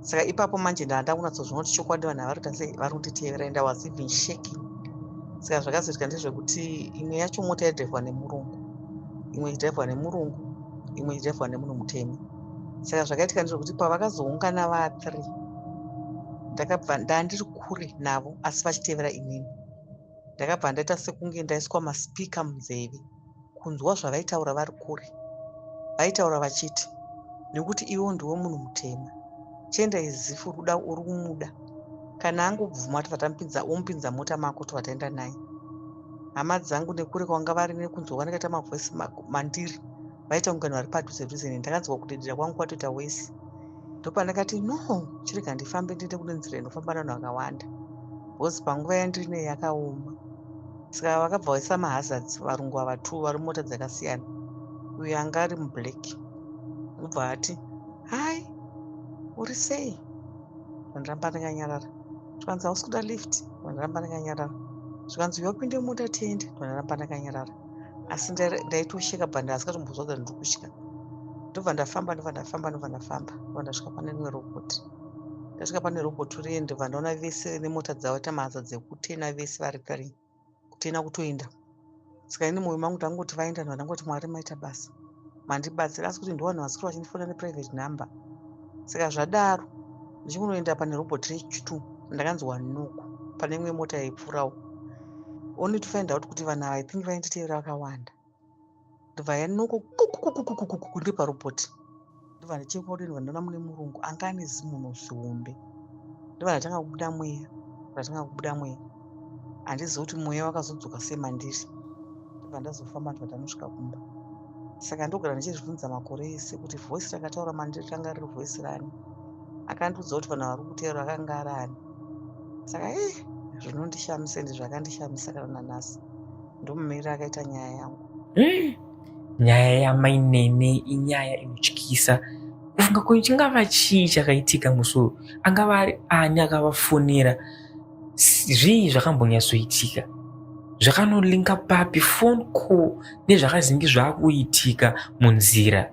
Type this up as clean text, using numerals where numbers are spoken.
Saka ipapo manje ndanda kunyatsozviona kuti chokwadi vanhu vari kuita sei, vari kunditevera, and I was even shaking. Saka zvakazoitika ndezvekuti imwe yacho mota yaidhiraivhwa nemurungu, imwe ichidhiraivhwa nemurungu, imwe ichidhiraivhwa nemunhu mutema. Saka zvakaitika ndezvekuti pavakazoungana va3, ndakabva ndandiri kure navo asi vachitevera inini. Ndakabva ndaita sekunge ndaiswa maspeaker munzeve kunzwa zvavaitaura vari kure. Vaitaura vachiti, "Nekuti iwe ndiwe munhu mutema, chienda izifu uri kumuda. Kana angobvuma, tobva tamupinza, womupinza mota mako, tobva taenda naye." Hama dzangu, nekure kwanga vari, nekunzwa kwandakaita mavoice mandiri, vaita kunge vanhu vari padhuze dhuze neni. Ndakanzwa kudedera kwangu kwatoita worse. Ndopandakati, "No, chirega ndifambe, ndiende kune nzira inofamba navanhu vakawanda, because panguva yandiri nei yakaoma." Saka vakabva vaisa mahazards, varungu ava two vari mumota dzakasiyana. Uyo anga ari mublack obva ati, "Hai, uri sei?" Ndaramba ndakanyarara. Zvikanzi, "Hausi kuda lift?" Ndaramba ndakanyarara. Zvikanzi, "Uyapinde mumota tiende." Ndaramba ndakanyarara, asi ndaitosheka bhandi, asingatombozwa kuti ndiri kutya. Ndobva ndafamba, ndobva ndafamba, ndobva ndafamba, ndobva ndasvika pane rimwe robhoti. Ndasvika pane robhoti riye, ndobva ndaona vese nemota dzavo vaita mahazards ekutena, vese vari three, kutena kutoenda. Saka ini mwoyo mangu ndangoti vaenda, ndobva ndangoti, "Mwari, maita basa, mandibatsira." Asi kuti ndovanhu vaswera vachindifonera neprivate number. Saka zvadaro, ndichingonoenda pane robhoti rechi2, ndakanzwa knock pane imwe mota yaipfuurawo, only to find out kuti vanhu ava, I think, vainditevera vakawanda. Ndobva yaknock kukukukukukuku ndiri parobhoti. Ndobva ndicheuka kuti, ndobva ndaona mune murungu anga ane zimunhu zihombe. Ndobva ndatanga kubuda mweya, ndatanga kubuda mweya. Handizivi kuti mweya wakazodzoka sei mandiri. Ndobva ndazofamba, ndobva ndanosvika kumba. Saka ndogara ndichizvibvunza makore ese kuti voice rakataura mandiri ranga riri voice rani, akandiudza kuti vanhu vari kutevera vakanga ari ani. Saka zvinondishamisa, ende zvakandishamisa kana nanhasi. Ndomumiriro akaita nyaya yangu. Nyaya yamainene inyaya inotyisa. Kufunga kwenyu, chingava chii chakaitika musi uyu? Angava ari ani akavafonera? Zvii zvakambonyatsoitika? Zvakanolinka papi phone call nezvakazinge zvaakuitika munzira?